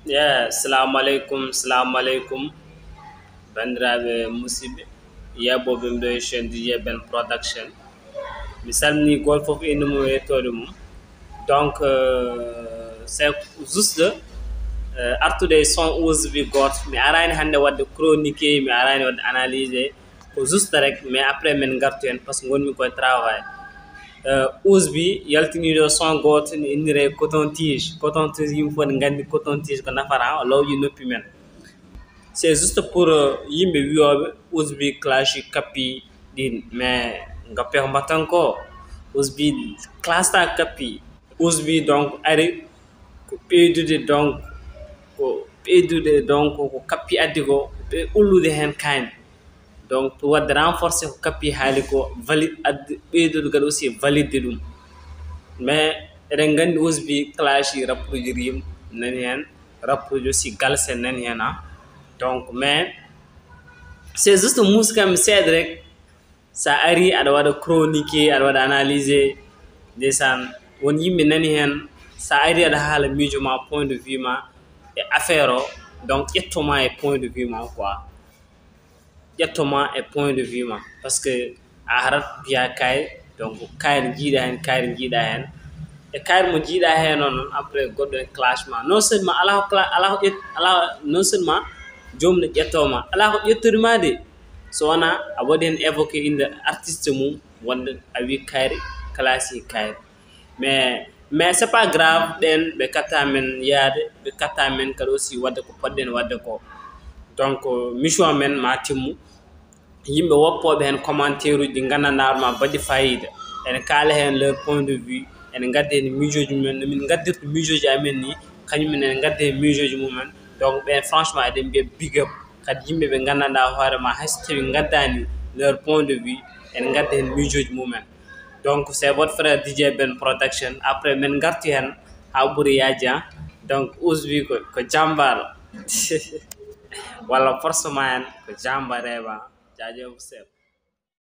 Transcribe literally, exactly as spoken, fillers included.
Yeah, salamu aleykum, salamu aleykum, banndiraaɓe musidɓe yeeɓooɓe mbe chaîne D J Ben Production. Mi salmini gooto fof inde mum e yettoode mum. Donc euh, c'est juste euh, artude e son Ouzbi gooto. Mi araani hannde waɗde chronique, mi araani waɗde analyse, ko juste rek, mais après min ngartu heen parce que ngonmi koye travail. Euh, Ouzbi yaltiniiɗo son gooto ne inniree Coton Tige. Coton Tige, yimɓe fof ne nganndi Coton Tige ko nafata, o lawƴi noppi men. C'est juste pour euh, yimɓe wiyooɓe Ouzbi clash kappi ɗin, mais ngappee ko mbattan ko. Ouzbi clashta kappi. Ouzbi donc ari ko ɓeydude, donc ko ɓeydude, donc ko kappi addi ko, ɓe ullude heen kaani. Donc pour waɗde renforcer ko kappi haali ko, valide addi, ɓeydude kadi aussi valide ɗum. Mais eɗen nganndi Ouzbi clash rappuji rim nani heen, rappuji aussi galse nani heen. Donc mais c'est juste muus kam seeɗa rek. Sa ari aɗa waɗa chronique, aɗa waɗa analyse, ndeysaan, won yimɓe nani heen. Sa ari aɗa haala miijo ma, point de vue ma e affaire o, donc ƴettoma e point de vue ma quoi. Ƴettoma e point de vue ma, parce que a harat mbiya kayri, donc kayri jiiɗa heen, kayri jiiɗa heen, e kayri mo jiiɗa heen o noon, après goɗɗo en clash ma. Non seulement ala ko cla- ala ko ƴet- ala non seulement joom ne ƴettoma, ala ko ƴettori ma de, so wona a waɗi heen évoqué inde artiste mum, wonde a wi kayri, classe kayri. Mais mais c'est pas grave, ɓen ɓe katta men yaade, ɓe katta men kadi aussi waɗde ko poɗɗen waɗde ko. Donc mission men ma timmu. Yimɓe woppooɓe heen commentaire uji ɗi nganndanɗaa ma mbaɗi fayida, ene kaala heen leur point de vue, ene ngadda heen miijooji mumen no min ngaddirta miijooji amen ni, kañum men ene ngadda heen miijooji mumen. Donc ɓen franchement eɗen mbiya big up. Kadi yimɓe ɓe nganndanɗaa hoore ma, hay so tawi ngaddaani leur point de vue, ene ngadda heen miijooji mumen. Donc c'est votre frère D J Ben Production. Après min ngarti heen haa ɓuri yaaji. Donc Ouzbi ko, ko jambar walla forcément heen ko jambar rewa. Jaajëf seeɗa.